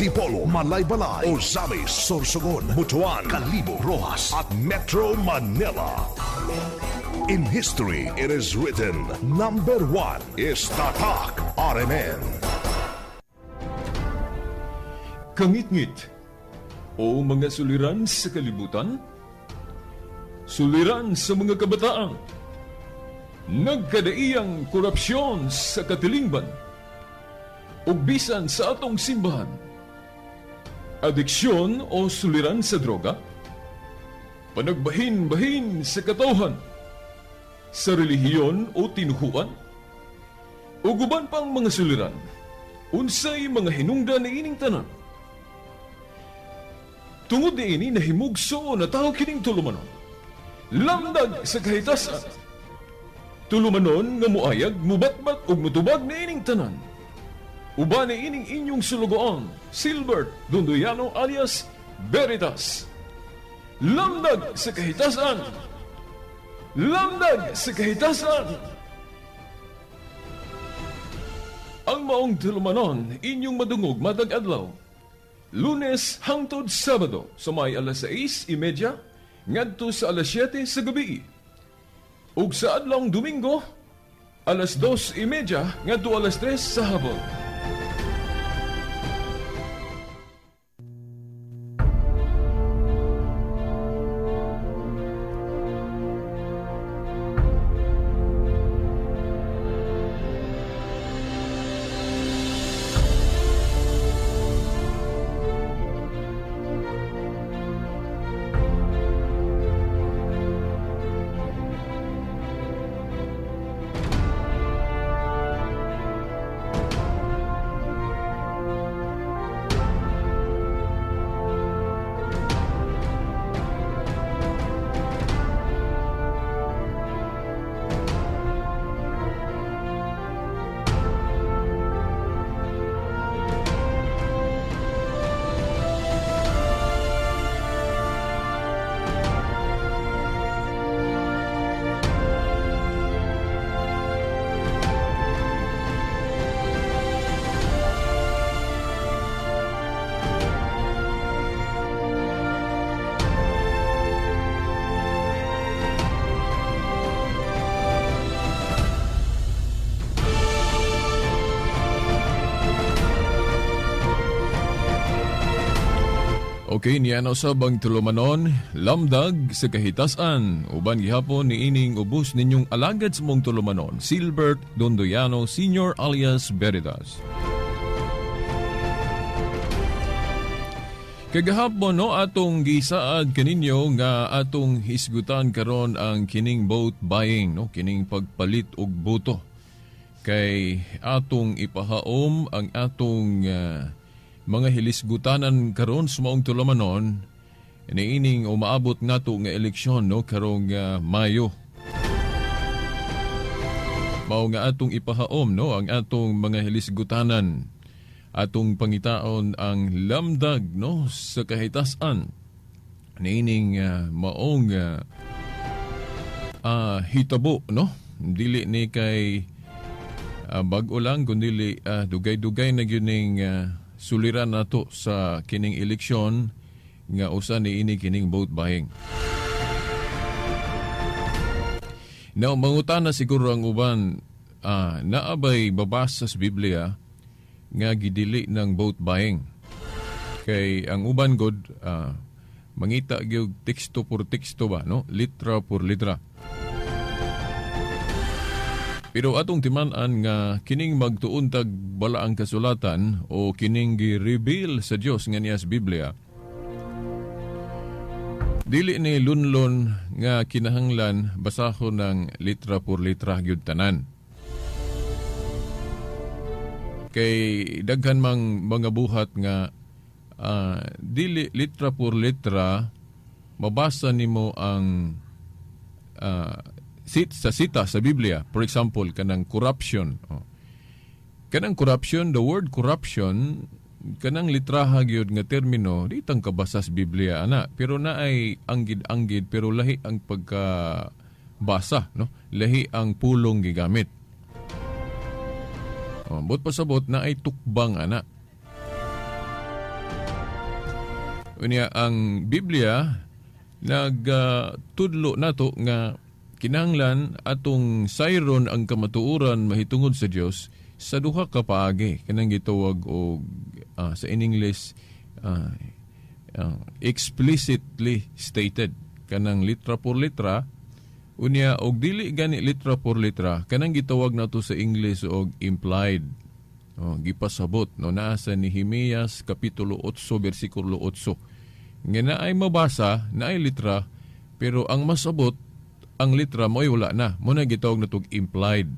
Dipolo, Malaybalay, Ozamis, Sorsogon, Butuan, Kalibo, Rojas at Metro Manila. In history, it is written, number one is Tatak RMN. Kangitngit o mga suliran sa kalibutan, suliran sa mga kabataan, nagkadaiyang korupsyon sa katilingban, ug bisan sa atong simbahan, adiksyon o suliran sa droga, panagbahin-bahin sa katawhan, sa relihiyon o tinuhuan, ug uban pang mga suliran, unsay mga hinungdan niining tanan. Tungod niini nahimugso na tao kining tulumanon. Lamdag sa kahitasan. Tulumanon nga muayag, mubatbat ug mutubag niining tanan. Uban niining inyong sulugoon, Silbert Dondoyano alias Veritas. Lamdag sa kahitasan. Lamdag sa kahitasan. Ang maong tulumanon inyong madungog matag adlaw. Lunes hangtod Sabado sa may alas 6:30 ngadto sa alas 7 sa gabi. Ug sa adlawng Domingo alas 2:30 ngadto alas 3 sa hapon. Okay, niya na usab ang tulumanon, lamdag sa kahitasan. Uban gihapon niining ubos ninyong alagad sa mong tulumanon, Silbert Dondoyano Senior alias Veritas. Kagahapon no, atong gisaad kaninyo nga atong hisgutan karon ang kining vote buying, no, kining pagpalit og boto. Kay atong ipahaom ang atong mga hilisgutanan karon sa maong tulumanon niining umaabot nato nga eleksyon no karong Mayo. Mao nga atong ipahaom no ang atong mga hilisgutanan, atong pangitaon ang lamdag no sa kahitasan niining maong hitabo no, dili ni kay bag-o lang kundi dugay-dugay na gyud ning suliran nato sa kining eleksyon nga usa niini kining vote buying. Now, mangutana siguro ang uban, naabay babasa sa Biblia nga gidili ng vote buying. Kay ang uban god mangita gyud teksto por teksto ba no, litra por litra. Pero atong timan-an nga kining magtuuntag balaang kasulatan o kining gi-reveal sa Dios nga niya sa Biblia, dili ni lunlon nga kinahanglan basahon ng litra por litra gyud tanan. Kay daghan mang mga buhat nga dili litra por litra mabasa nimo ang sa sita sa Biblia. For example, kanang corruption. Oh. Kanang corruption, the word corruption, kanang litraha gyud nga termino, di tang kabasa sa Biblia ana, pero naay anggid-anggid pero lahi ang pagkabasa, no? Lahi ang pulong gigamit. Oh, but pasabot naay tukbang ana. Unya ang Biblia nagtudlo nato nga kinahanglan atong sayron ang kamatuoran mahitungod sa Dios sa duha ka paagi, kanang gitawag og sa in English explicitly stated, kanang litra por litra. Unya og dili gani litra por litra, kanang gitawag nato sa English og implied. Oh, gipasabot no, naa sa Nehemias kapitulo 8 bersikulo 8. Nga naay mabasa, naay litra, pero ang masabot ang litra mo'y wala na. Mo na gitawag natog implied.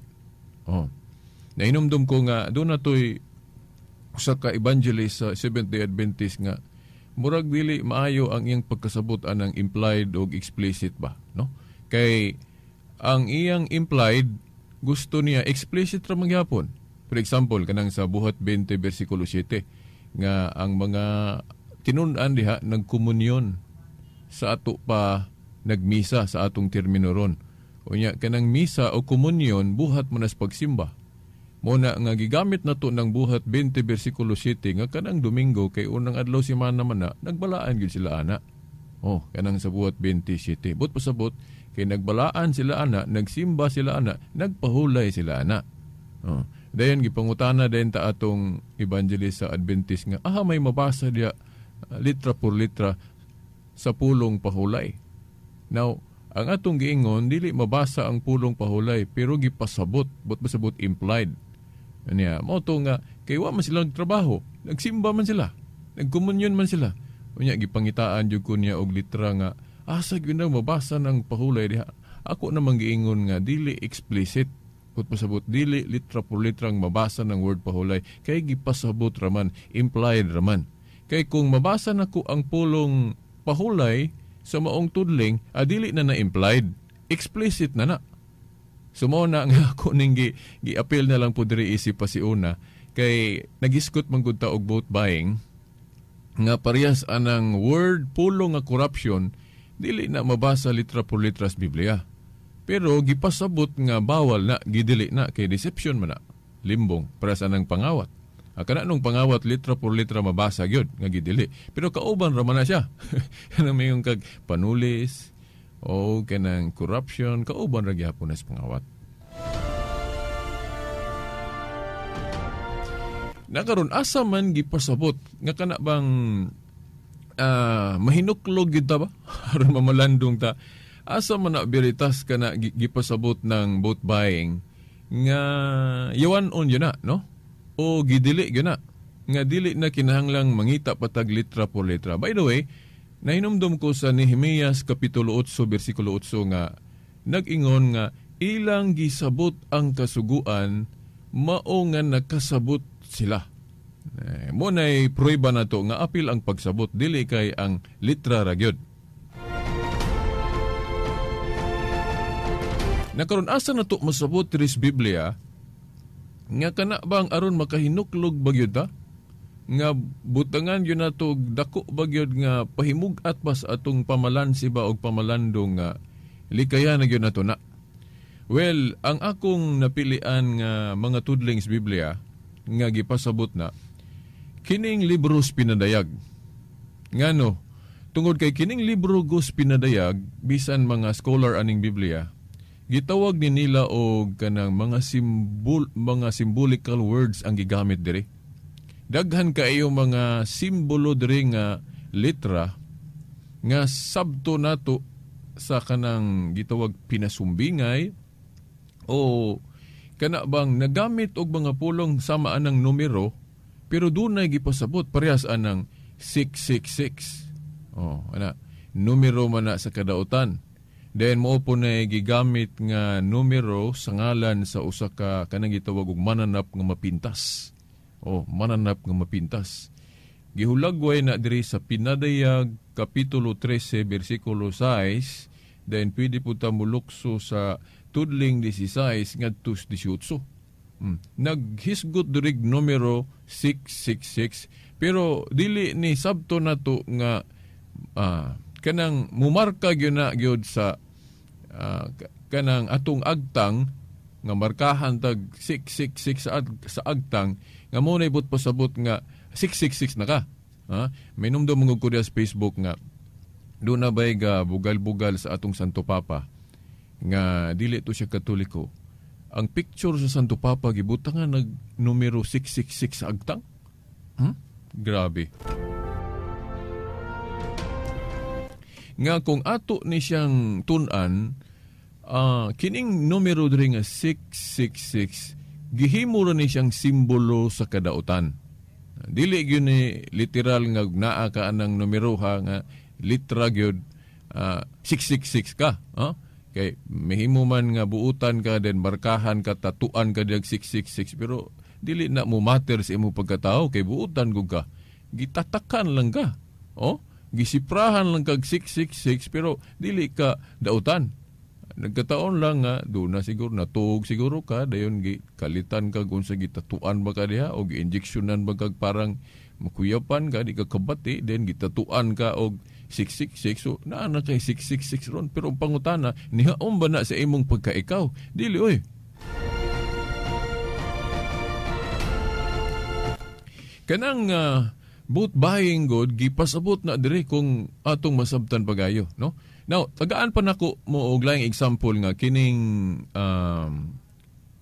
Oh. Nahinumdum ko nga doon natoy usa ka evangelist sa Seventh-day Adventist nga murag dili maayo ang iyang pagkasabot anang implied og explicit ba, no? Kay ang iyang implied gusto niya explicit ra magyapon. For example, kanang sa Buhat 20 bersikulo 7 nga ang mga tinun-an diha nagkomunyon sa ato pa nagmisa sa atong termino ron. Unya kanang misa o komunyon buhat man as pagsimba. Mo na nga gigamit nato ng Buhat 20 bersikulo 7 nga kanang Domingo kay unang adlaw semana man na nagbalaan gyud sila ana. Oh, kanang sa Buhat 27. But pasabot kay nagbalaan sila ana, nagsimba sila ana, nagpahulay sila ana. Oh. Dayon gipangutana dayon ta atong evangelist sa Adventist nga aha may mabasa diya litra por litra sa pulong pahulay. Now, ang atong giingon dili mabasa ang pulong pahulay pero gipasabot, but pasabot implied. Anya, mao to nga kay wa man sila nagtrabaho, nagsimba man sila, nagkomunyon man sila. Unya gipangitaan jud ko niya og litra nga asa gyud na mabasa ng pahulay diha. Ako namang giingon nga dili explicit. Kung pasabot, dili litra por litrang mabasa ng word pahulay, kay gipasabot raman, implied raman. Kay kung mabasa nako ang pulong pahulay sa maong tudling, dili na na-implied, explicit na na. So mao na nga ako ning gi-appeal na lang po diri isip pa si una, kay nagisgot man gud ta og vote buying, nga parehas anang word pulong nga corruption, dili na mabasa litra por litra sa Biblia. Pero gipasabot nga bawal na, gidili na, kay deception man na, limbong, para sa nang pangawat. Kana nung pangawat, litra por litra mabasa gyud nga gidili. Pero kauban ra man na siya. Kanang mayong kag panulis, o kanang corruption, kauban ra gyapon na sa pangawat. Nakaron asa man gipasabot, nga kana bang mahinuklog gyud ta ba? Aron mamalandong ta. Asa man na beritas ka na gipasabot ng vote buying nga yawan on yun na, no? O gidili yun na. Nga dili na kinahanglang mangita patag litra por litra. By the way, nahinumdum ko sa Nehemias Kapitulo 8, versikulo 8 nga nag-ingon nga ilang gisabot ang kasuguan, mao nga nakasabot sila. Mo na'y prueba na to nga apil ang pagsabot, dili kay ang litra ra gyud. Nakaron asa na to masabot diri sa Biblia nga kana bang aron makahinuklog ba gyud ta? Nga butangan gyud nato dako ba gyud nga pahimug-at ba sa atong pamalansi ba og pamalandong nga likayan na gyud nato na. Well, ang akong napilian nga mga tudling sa Biblia nga gipasabot na kining libro sa Pinadayag. Ngano, tungod kay kining libro sa Pinadayag bisan mga scholar aning Biblia gitawag ni nila og kanang mga mga symbolical words ang gigamit diri. Daghan kaayo mga simbolo diri nga litra nga sabto nato sa kanang gitawag pinasumbingay o kana bang nagamit og mga pulong sama anang numero pero dunay gipasabot parehas anang 666. Oh, ana numero man na sa kadautan. Then mao po na gigamit nga numero sa ngalan sa usa ka kanang gitawag og mananap nga mapintas. Oh, mananap nga mapintas. Gihulagway na diri sa Pinadayag kapitulo 13 bersikulo 6, then pwede po ta mulukso sa tudling 16 ngadto 18. Naghisgot diri numero 666 pero dili ni sabto nato nga kanang mumarka gyud na gyud sa kanang atong agtang nga markahan tag 666 sa agtang nga mo na ibot pasabot nga 666 na ka. Ha? May numdum mga ko sa Facebook nga doon na ba'y ga bugal-bugal sa atong Santo Papa nga dili to siya Katoliko. Ang picture sa Santo Papa gibutangan nag numero 666 sa agtang. Grabe. Nga kung ato ni siyang tun-an, kining numero diri nga 666 gihimo ra ni siyang simbolo sa kadautan. Dili gyud ni literal nga naa ka anang numero ha nga litra gyud 666 ka, ha? Kay mahimo man nga buutan ka den markahan ka, tatuan ka diag 666, pero dili na mo matter sa imong pagkatao kay buutan gud ka. Gitatakan lang ka. Oh, gisiprahan lang kag 666 pero dili ka dautan. Nagkataon lang nga doon na siguro natuog siguro ka dayon kalitan ka kung sa gitatuan ba ka diha o gi-injectionan ba kag parang makuyapan ka di ka kabati then gitatuan ka og 666. So naa na kay 666 ron, pero ang pangutana nihaom ba na sa imong pagkaikaw? Dili oy. Kanang vote buying god gipasabot na diri kung atong masabtan pagayo, no? Now, tagaan pa nako mo og laing example nga kining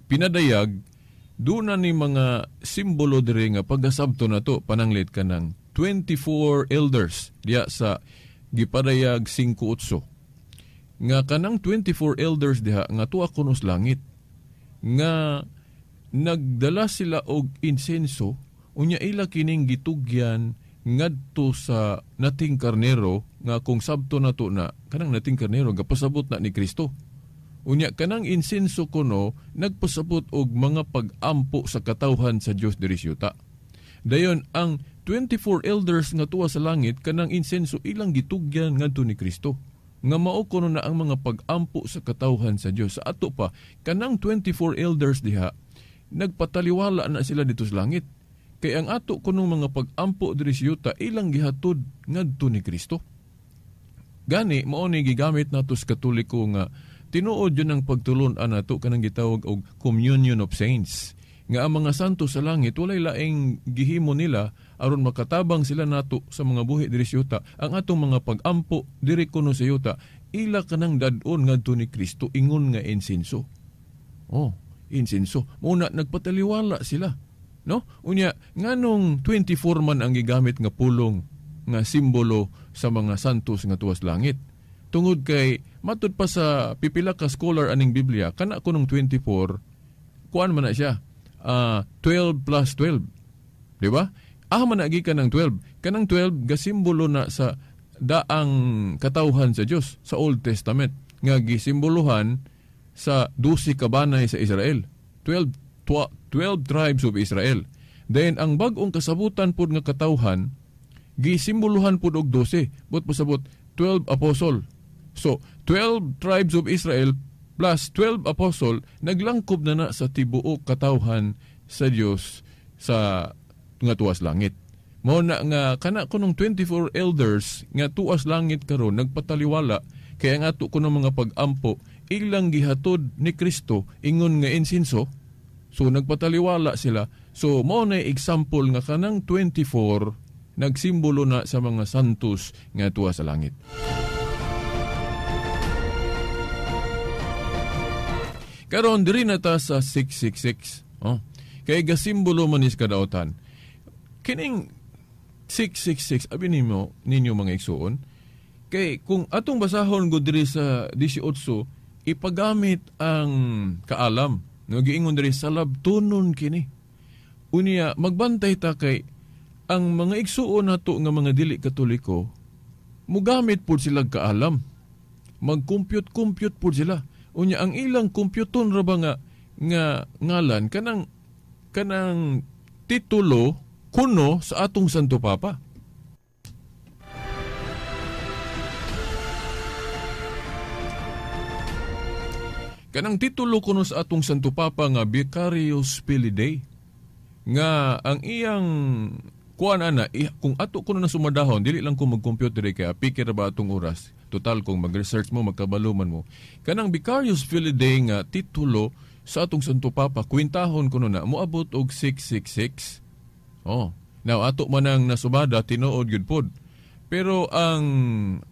pinadayag doon na ni mga simbolo diri nga pagasabto na to pananglit ka ng 24 elders diya sa gipadayag 5:8. Nga kanang 24 elders diha nga tuwa kuno sa langit nga nagdala sila og insenso unya ila kining gitugyan ngadto sa nating karnero nga kung sabto nato na kanang nating karnero gapasabot na ni Kristo. Unya kanang insenso kuno nagpasabot og mga pag-ampo sa katawhan sa Dios diri sa yuta. Dayon ang 24 elders nga tuwa sa langit kanang insenso ilang gitugyan ngadto ni Kristo. Nga mao kuno na ang mga pag-ampo sa katawhan sa Dios. Sa ato pa kanang 24 elders diha nagpataliwala na sila dito sa langit. Kay ang ato kunong mga pag-ampo diri sa yuta ilang gihatod ngadto ni Kristo. Gani mao ni gigamit nato sa Katoliko nga tinuod yun ang pagtulon-an nato kanang gitawag og Communion of Saints. Nga ang mga santo sa langit walay laing gihimo nila aron makatabang sila nato sa mga buhi diri sa yuta. Ang atong mga pag-ampo diri kuno sa yuta ila kanang dad-on ngadto ni Kristo ingon nga insenso. Oh, insenso. Muna nagpataliwala sila. No? Unya, nganong 24 man ang gigamit nga pulong nga simbolo sa mga santos nga tuwas langit? Tungod kay matud pa sa pipila ka scholar aning Biblia, kana kunong 24, kuan man na siya, 12 plus 12. Di ba? Ah, man na gikan ng 12. Kanang 12 gasimbolo na sa daang katawhan sa Dios sa Old Testament nga gisimboluhan sa 12 kabanay sa Israel. 12 tribes of Israel. Then ang bag-ong kasabutan pod nga katawhan gisimboluhan pod og 12. But pasabot 12 apostle. So 12 tribes of Israel plus 12 apostle naglangkob na na sa tibuok katawhan sa Dios sa nga tuwas langit. Mao na nga kana kunong 24 elders nga tuwas langit karon nagpataliwala kay ang ato kunong mga pag-ampo ilang gihatod ni Kristo ingon nga insenso. So nagpataliwala sila. So mao na example nga kanang 24 nagsimbolo na sa mga santos nga tuwa sa langit. Karon diri na ta sa 666. Oh. Kay gasimbolo man is kadautan. Kining 666 abi nimo ninyo mga igsuon kay kung atong basahon gud diri sa 18 ipagamit ang kaalam. No, giingon diri salabtonon kini. Unya magbantay ta kay ang mga igsuon nato nga mga dili Katoliko mugamit pud sila kaalam. Mag-compute-compute pud sila. Unya ang ilang computon ra ba nga ngalan kanang titulo kuno sa atong Santo Papa. Kanang titulo kuno sa atong Santo Papa nga Vicarius Filii Dei nga ang iyang kuan ana kung ato kuno na sumadahon dili lang ko mag-compute diri kay pikir ba atong oras. Total kung mag-research mo magkabalo man mo. Kanang Vicarius Filii Dei nga titulo sa atong Santo Papa kwintahon kuno na moabot og 666. Oh, Now ato man ang nasubada tinuod gyud pod. Pero ang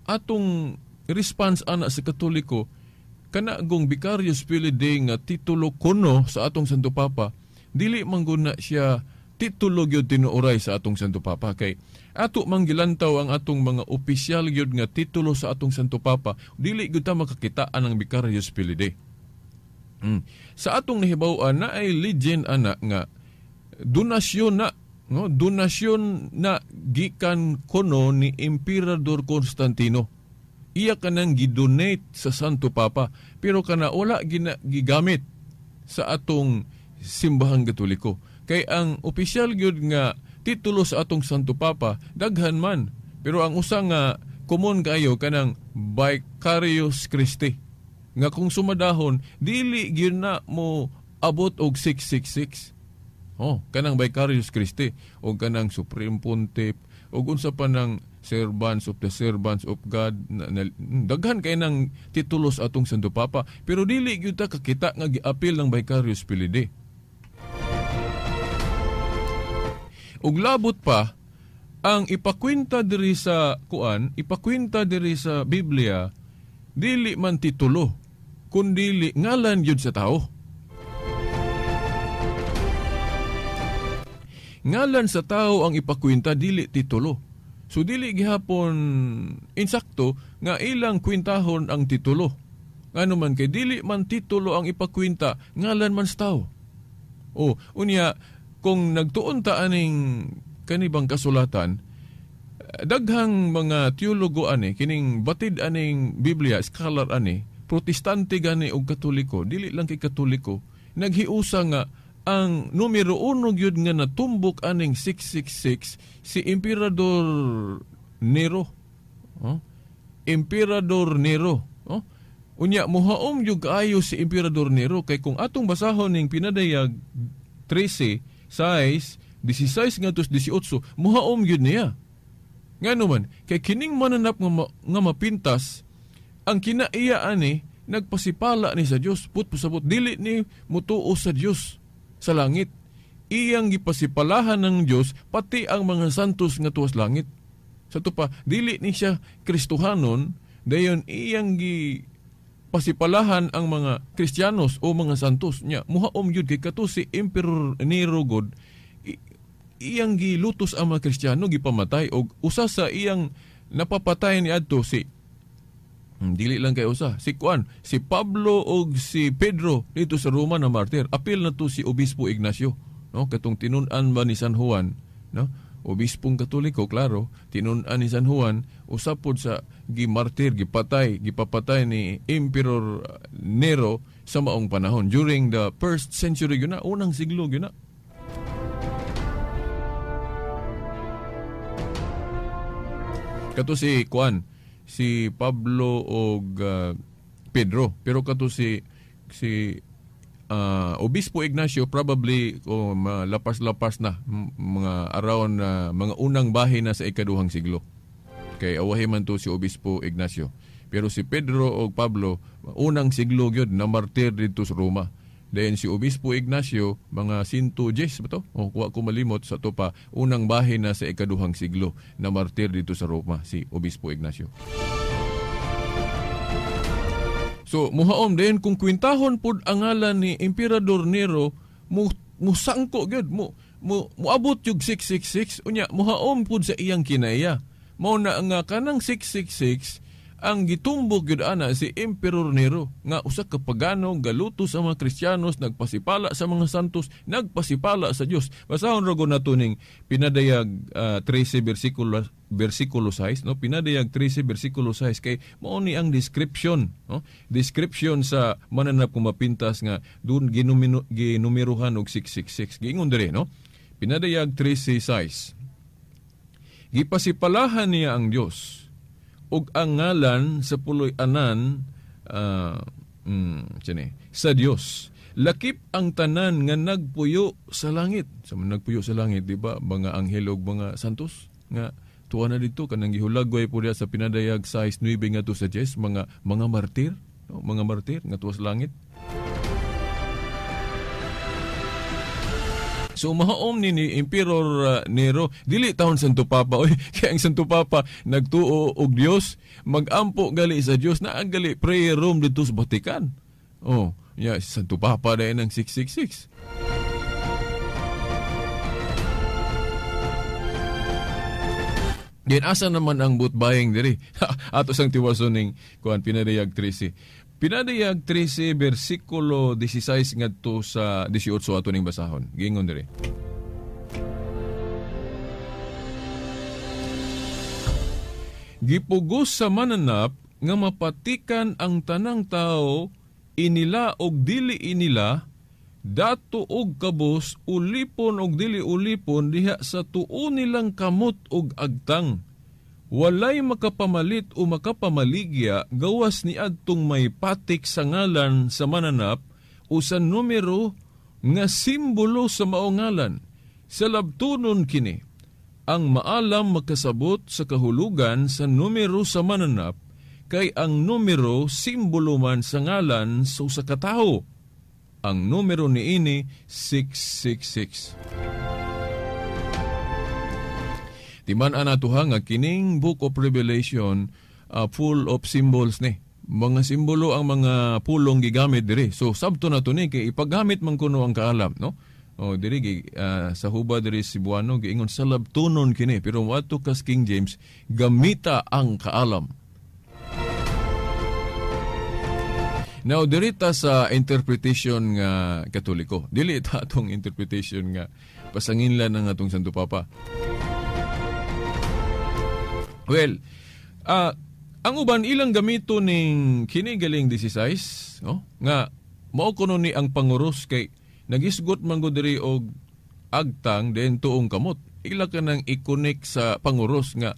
atong response ana sa Katoliko kana gong Vicarius Filii Dei nga titulo kuno sa atong Santo Papa, dili man gud na siya titulo gyud tinuoray sa atong Santo Papa kay ato man gilantaw ang atong mga opisyal gyud nga titulo sa atong Santo Papa, dili gyud ta makakitaan ang Vicarius Filii Dei. Sa atong nahibaw-an na ay legend ana nga donasyon na, no, donasyon na gikan kuno ni Emperador Constantino. Iya kanang gidonate sa Santo Papa pero kana wala gigamit sa atong simbahang Katoliko. Kay ang opisyal gyud nga titulo sa atong Santo Papa daghan man, pero ang usa nga common kaayo kanang Vicarius Christi nga kung sumadahon dili gyud na mo abot og 666. Oh, kanang Vicarius Christi og kanang Supreme Pontiff og unsa pa nang servants of the servants of God, daghan kay nang titulo sa atong Santo Papa pero dili gyud ta kakita nga giapil ng Vicarius Filii Dei. Ug labot pa ang ipakwenta diri sa kuan, ipakwenta diri sa Biblia, dili man titulo kundili ngalan gyud sa tao. Ngalan sa tao ang ipakwenta, dili titulo. So dili gihapon insakto nga ilang kwintahon ang titulo. Ngano man kay dili man titulo ang ipakwenta, ngalan man sa tao. O unya kung nagtuon ta aning kanibang kasulatan, daghang mga teologo ani kining batid aning Biblia, scholar ani, Protestante gani og Katoliko, dili lang kay Katoliko, naghiusa nga ang numero 1 gyud nga natumbok aning 666 si Emperador Nero. Oh? Emperador Nero. Oh? Unya muhaom gyud kaayo si Emperador Nero kay kung atong basahon ning Pinadayag 13, 6, 16 ngadto 18, muhaom gyud niya. Ngano man kay kining mananap nga mapintas ang kinaiya ani nagpasipala ni sa Dios, put pasabot dili ni mutuo sa Dios sa langit. Iyang gipasipalahan ng Dios pati ang mga santos nga tuwas langit. Sa to pa dili ni siya Kristohanon, dayon iyang gipasipalahan ang mga Kristiyanos o mga santos nya. Muhaom gyud kay kato si Emperor Nero god iyang gilutos ang mga Kristiyano, gipamatay og usa sa iyang napapatay ni adto si dili lang kay usa, si Juan, si Pablo og si Pedro dito sa Roma na martir. Apil na to si Obispo Ignacio, no, katong tinun-an ba ni San Juan, no? Obispong Katoliko, klaro, tinun-an ni San Juan, usa pod sa gimartir, gipatay, gipapatay ni Emperor Nero sa maong panahon during the first century gyud na, unang siglo gyud na. Kato si Juan, si Pablo og Pedro, pero kato si Obispo Ignacio probably lapas-lapas na mga around mga unang bahin na sa ikaduhang siglo. Kay awahi man to si Obispo Ignacio. Pero si Pedro og Pablo unang siglo gyud na martir didto sa Roma. Then si Obispo Ignacio mga 110 ba to? O kuwa ko malimot sa to pa, unang bahin na sa ikaduhang siglo na martir dito sa Roma si Obispo Ignacio. So muhaom din kung kwintahon pud ang ngalan ni Emperador Nero, musangko gyud, muabot yung 666 unya muhaom pud sa iyang kinaiya. Mao na nga kanang 666 ang gitumbok gyud ana si Emperor Nero nga usa ka pagano galuto sa mga Kristiyanos, nagpasipala sa mga santos, nagpasipala sa Dios. Basahon ra gud nato ning Pinadayag 13 bersikulo 6, no? Pinadayag 13 bersikulo 6 kay mao ni ang description, no? Description sa mananap kung mapintas nga dun ginumerohan og 666. Giingon diri, no? Pinadayag 13:6. Gipasipalahan niya ang Dios ug ang ngalan sa puloy-anan sa Dios. Lakip ang tanan nga nagpuyo sa langit. Sa mga nagpuyo sa langit, di ba? Mga anghel ug mga santos nga tuwa na dito kanang gihulagway po diya sa Pinadayag 6:9 ngadto sa 10, mga martir, no? Mga martir nga tuwa sa langit. So mahaom ni Emperor Nero, dili taon Santo Papa oy, kay ang Santo Papa nagtuo og Dios, magampo gali sa Dios, naa gali prayer room dito sa Vatican. Oh, ya Santo Papa dahil ng 666. Din asa naman ang vote buying diri? Ato sang tiwason ning kuan Pinadayag 13. Pinadayag 13 bersikulo 16 ngadto sa 18 ato ning basahon. Giingon diri. Gipugos sa mananap nga mapatikan ang tanang tao inila og dili inila, dato og kabos, ulipon og dili ulipon diha sa tuo nilang kamot og agtang. Walay makapamalit o makapamaligya gawas ni adtong may patik sa ngalan sa mananap o sa numero nga simbolo sa maong ngalan. Sa labtunon kini, ang maalam makasabot sa kahulugan sa numero sa mananap, kay ang numero simbolo man sa ngalan sa usa ka tawo. Ang numero niini 666. Timan-an nato ha nga kining Book of Revelation full of symbols ni. Mga simbolo ang mga pulong gigamit diri. So sabto na to ni kay ipagamit man kuno ang kaalam, no? O diri sa huba diri Cebuano giingon sa labtunon kini, pero moadto kas King James gamita ang kaalam. Now diri ta sa interpretation nga Katoliko. Dili ta atong interpretation nga pasanginlan ang atong Santo Papa. Well, ang uban ilang gamito ning kini galing 16, no? Nga mao kuno ni ang panguros kay nagisgot man gud diri og agtang den tuong kamot. Ila ka nang i-connect sa panguros nga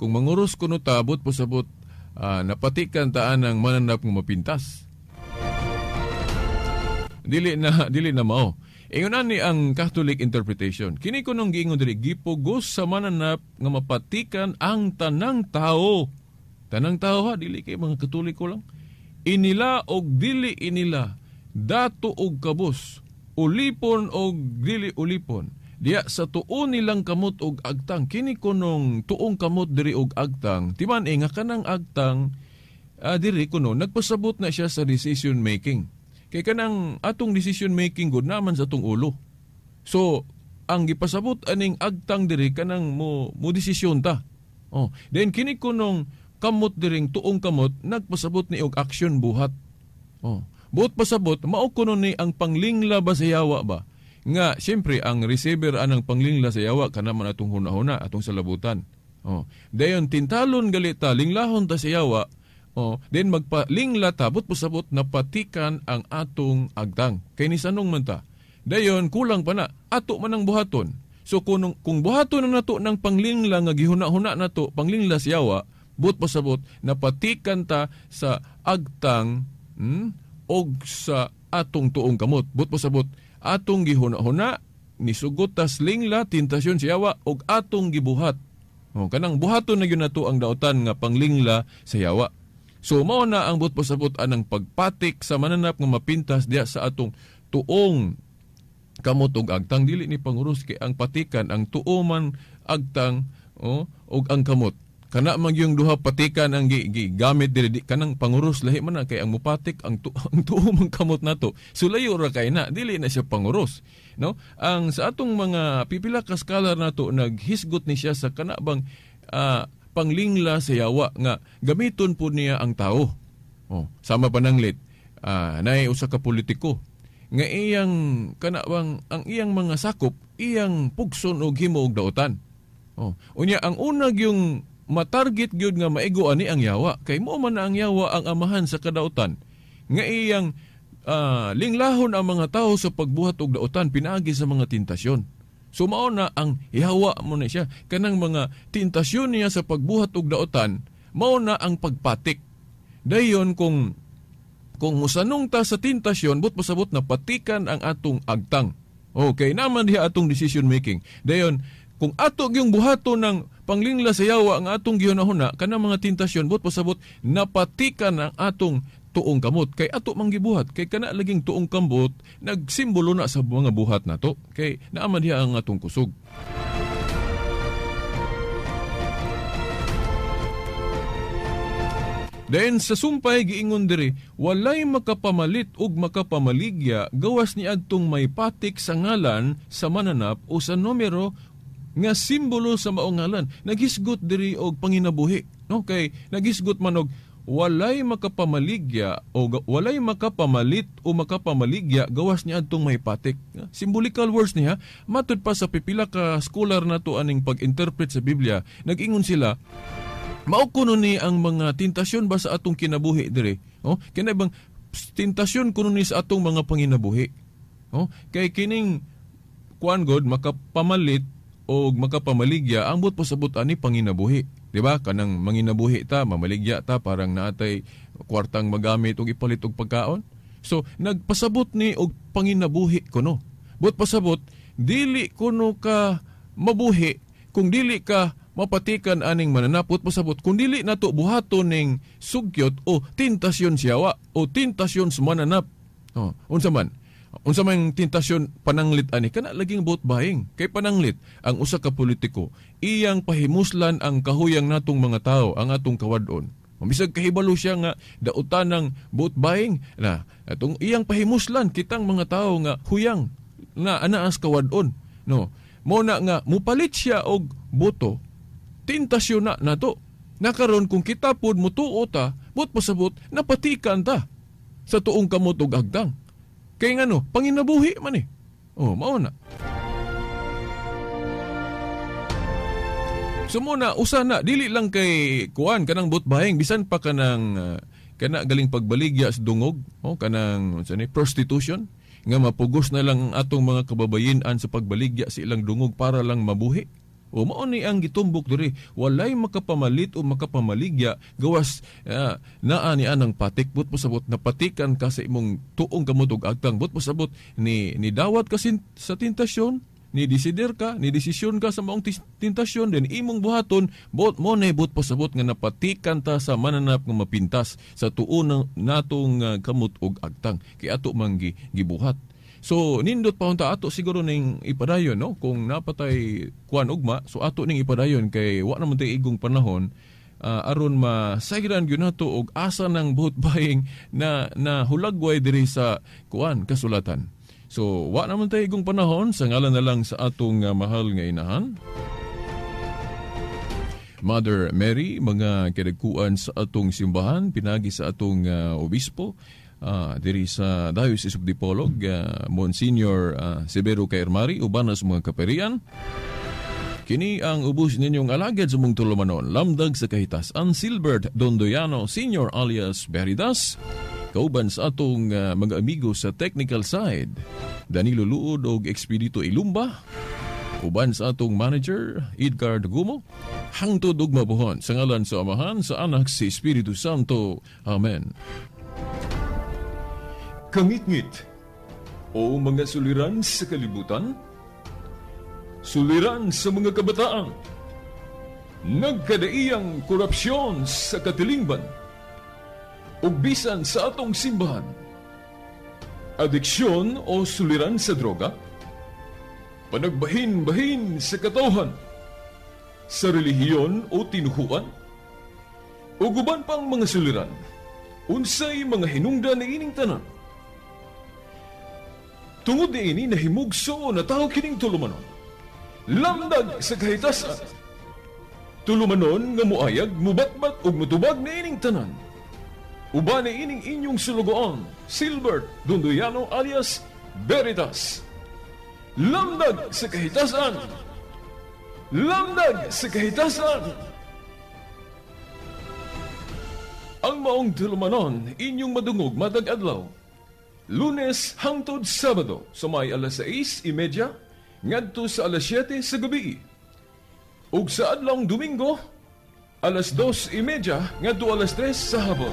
kung manguros kuno tabot pasabot napatikan taan ang mananap nga mapintas. Dili na mao. Ingon ani ang Catholic interpretation. Kini kunong giingon diri, gipugos sa mananap nga mapatikan ang tanang tao. Tanang tao ha, dili kay mga Katoliko lang. Inila og dili inila, dato og kabos, ulipon og dili ulipon. Diya sa tuon nilang kamot og agtang. Kini kunong tuong kamot diri og agtang. Timan nga kanang agtang diri kuno nagpasabot na siya sa decision making. Kay kanang atong decision making good naman sa atong ulo. So, ang gipasabot aning agtang diri kanang mo desisyon ta. Oh, then kini kunong kamot diring tuong kamot nagpasabot ni og action buhat. Oh, buot pasabot mao kuno ni ang panglingla ba sa yawa ba? Nga siyempre ang receiver anang panglingla sa yawa kana man atong hunahuna atong salabutan. Oh, dayon tintalon galita linglahon ta sa yawa. Oh, then magpalingla ta but pasabot napatikan ang atong agtang. Kay ni sanong man ta. Dayon kulang pa na ato man ang buhaton. So kung buhaton na nato ng panglingla nga gihuna-huna nato panglingla sa yawa, but pasabot napatikan ta sa agtang og sa atong tuong kamot. But pasabot atong gihuna-huna nisugot tas lingla tentasyon sa yawa og atong gibuhat. Oh, kanang buhaton na gyud nato ang daotan nga panglingla sa yawa. So mao na ang buot pasabot anang pagpatik sa mananap nga mapintas diya sa atong tuong kamot og agtang. Dili ni panguros kay ang patikan ang tuo man agtang oh, og ang kamot. Kana man yung duha patikan ang gigamit diri di kanang panguros lahi man na kay ang mupatik ang ang tuo man kamot nato. So layo ra kay na dili na siya panguros, no? Ang sa atong mga pipila ka scholar nato naghisgot ni siya sa kana bang panglingla sa yawa nga gamiton po niya ang tao. Oh, sama pananglit naay usa ka politiko nga iyang kanabang ang iyang mga sakop iyang pugson og himo og daotan. Oh, unya ang una gyung matarget gyud nga maigo ani ang yawa kay mo man na ang yawa ang amahan sa kadautan nga iyang linglahon ang mga tao sa pagbuhat og daotan pinaagi sa mga tentasyon. So mao na ang yawa mo na siya kanang mga tentasyon niya sa pagbuhat og daotan, mao na ang pagpatik. Dayon kung musanong ta sa tentasyon, but pasabot na patikan ang atong agtang. Okay, naman diha atong decision making. Dayon kung ato gyung buhaton ng Gipanglingla sa yawa ang atong gihunahuna kanang mga tentasyon, but pasabot napatikan ang atong tuong kamot kay ato manggibuhat, kay kana laging tuong kamot nagsimbolo na sa mga buhat nato, kay naaman diha ang atong kusog. Then sa sumpay giingon diri, walay makapamalit ug makapamaligya gawas niadtong may patik sa ngalan sa mananap o sa numero nga simbolo sa maong ngalan. Naghisgot diri og panginabuhi, no? Kay naghisgot man og walay makapamaligya o walay makapamalit o makapamaligya gawas niadtong may patik. Symbolical words niya, matud pa sa pipila ka scholar nato aning pag-interpret sa Biblia, nag-ingon sila, mao kuno ni ang mga tentasyon ba sa atong kinabuhi dire? Oh, kini bang tentasyon kuno ni sa atong mga panginabuhi? Oh, kay kining kuan god makapamalit o makapamaligya ang buot pasabot ani panginabuhi, di ba? Kanang manginabuhi ta, mamaligya ta, parang naatay kwartang magamit og ipalit og pagkaon. So nagpasabot ni og panginabuhi kuno. Buot pasabot dili kuno ka mabuhi kung dili ka mapatikan aning mananapot, pasabot kung dili nato buhaton ning sugyot o tentasyon siyawa o tentasyon sa mananap. Oh, unsa man? Unsa man tentasyon pananglit ani kana laging vote buying. Kay pananglit ang usa ka politiko iyang pahimuslan ang kahuyang natong mga tao, ang atong kawad-on. Bisag kahibalo siya nga dautan ng vote buying na atong iyang pahimuslan kitang mga tao nga huyang nga anaas kawad-on, no? Mo na nga mupalit siya og boto, tentasyon na nato. Nakaron kung kita pod mutuo ta, but pasabot napatikan ta sa tuong kamot og agtang. Kay ngano, panginabuhi man eh. Oh, mao na. So mo na usa na dili lang kay kuan kanang vote buying, bisan pa kanang kana galing pagbaligya sa dungog, oh, kanang unsa ni prostitution nga mapugos na lang ang atong mga kababayen-an sa pagbaligya sa ilang dungog para lang mabuhi. O mao ni ang gitumbok diri, walay makapamalit o makapamaligya gawas naa ni anang patik, but pasabot napatikan ka sa imong tuong kamot og agtang, but pasabot ni dawat ka sa tentasyon, ni desider ka, ni desisyon ka sa maong tentasyon, then imong buhaton, bot mo na but pasabot nga napatikan ta sa mananap nga mapintas sa tuon natong kamot og agtang kay ato man gibuhat. So nindot pa unta ato siguro ning ipadayon, no? Kung napatay kuan ugma, so ato ning ipadayon kay wa naman tay igong panahon aron masayran gyud nato og asa ng vote buying na hulagway diri sa kuan kasulatan. So wa naman tay igong panahon, sa ngalan na lang sa atong mahal nga inahan, Mother Mary, mga kadagkuan sa atong simbahan, pinagi sa atong obispo diri sa Diocese of Dipolog, Monsignor Severo Caermari, uban sa mga kaperian. Kini ang ubos ninyong alagad sa mong tulumanon, lamdag sa kahitasan, Silbert Dondoyano Senior alias Veritas, kauban sa atong mga amigo sa technical side, Danilo Luod og Expedito Ilumba, uban sa atong manager Edgar Dugumo. Hangtod ug mabuhon sa ngalan sa Amahan, sa Anak, sa Espiritu Santo. Amen. Kangitngit o mga suliran sa kalibutan, suliran sa mga kabataan, nagkadaiyang korupsyon sa katilingban, ug bisan sa atong simbahan, adiksyon o suliran sa droga, panagbahin-bahin sa katawhan, sa relihiyon o tinuhuan, ug uban pang mga suliran, unsay mga hinungdan niining tanan. Tungod niini nahimugso na tao kining tulumanon, lamdag sa kahitasan. Tulumanon nga muayag, mubatbat ug mutubag niining tanan. Uban niining inyong sulugoon, Silbert Dondoyano alias Veritas. Lamdag sa kahitasan. Lamdag sa kahitasan. Ang maong tulumanon inyong madungog matag adlaw, Lunes hangtod Sabado sa may alas 6:30 ngadto sa alas 7 sa gabi. Ug sa adlawng Domingo alas 2:30 ngadto alas 3 sa hapon.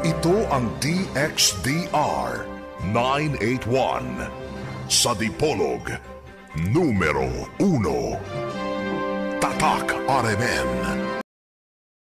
Ito ang DXDR 981. Sa Dipolog, numero 1. Tatak RMN.